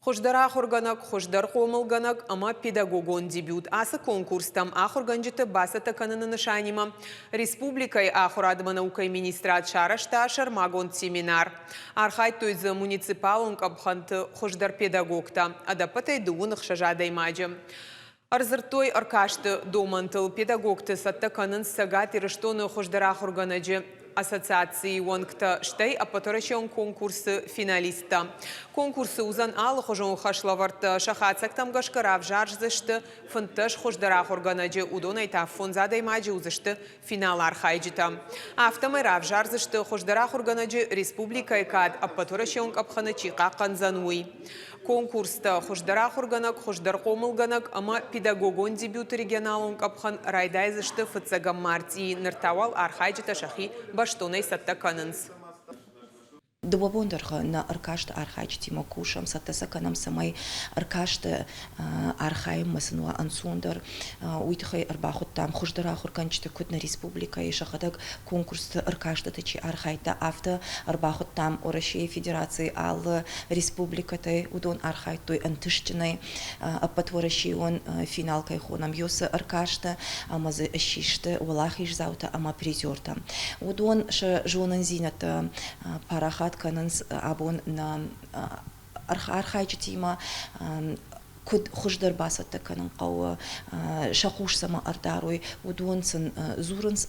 Хуыздӕр ахуыргӕнӕг, хуыздӕр хъомылгӕнӕг ӕмӕ педагогон дебют ацы конкурстӕм ахуыргӕнджыты бацӕттӕ кӕныны нысанимӕ республикӕйы ахуырад ӕмӕ наукӕйы министрад сарӕзта сӕрмагонд семинар. Архайдтой дзы муниципалон къӕпхӕнты хуыздӕр педагогтӕ, ӕдӕппӕтӕй 16 адӕймаджы. Ӕрдзырдтой ӕркасты домӕнтыл. Педагогты цӕттӕ кӕнынц Цӕгат Ирыстоны хуыздӕр ахуыргӕнӕджы ассоциацийы уӕнгтӕ, стӕй ӕппӕтуӕрӕсеон конкурсы финалисттӕ. Конкурсы уыдзӕн алыхуызон хӕслӕвӕрдтӕ. Сӕ хатдзӕгтӕм гӕсгӕ равзардзысты 15 хуыздӕр ахуыргӕнӕджы, уыдонӕй та фондз адӕймаджы уыдзысты финалы архайджытӕ. Афтӕмӕй равзардзысты хуыздӕр ахуыргӕнӕджы республикӕйы кад ӕппӕтуӕрӕсеон къӕпхӕны чи хъахъхъӕндзӕн, уый. Конкурстӕ «Хуыздӕр ахуыргӕнӕг», «Хуыздӕр хъомылгӕнӕг» ӕмӕ «Педагогон дебюты регионалон къӕпхӕн» райдайдзысты фыццӕгӕм мартъийы. Ныр та уал архайджытӕ сӕхи бӕстонӕй цӕттӕ кӕнынц. Дыууӕ бон дӕргъы нӕ ӕркасты архайджытимӕ кусӕм, цӕттӕ сӕ кӕнӕм, цӕмӕй ӕркасты архайынмӕ сын уа ӕнцондӕр. Уый тыххӕй ӕрбахуыдтам хуыздӕр ахуыргӕнджыты, куыд нӕ республикӕйы сӕхӕдӕг конкурсты ӕркастыты чи архайдта, афтӕ ӕрбахуыдтам Уӕрӕсейы Федерацийы алы республикӕтӕй. Уыдон архайдтой ӕнтыстджынӕй ӕппӕтуӕрӕсейон финал кӕй хонӕм, уыцы ӕркасты ӕмӕ дзы ссисты уӕлахиздзаутӕ ӕмӕ призертӕ. Уыдон сӕ зонындзинӕдтӕ парахат кӕнынц абон нӕ архайджытимӕ куыд хуыздӕр бацӕттӕ кӕнын хъӕуы, сӕ хъус цӕмӕ ӕрдарой, уыдон сын дзурынц.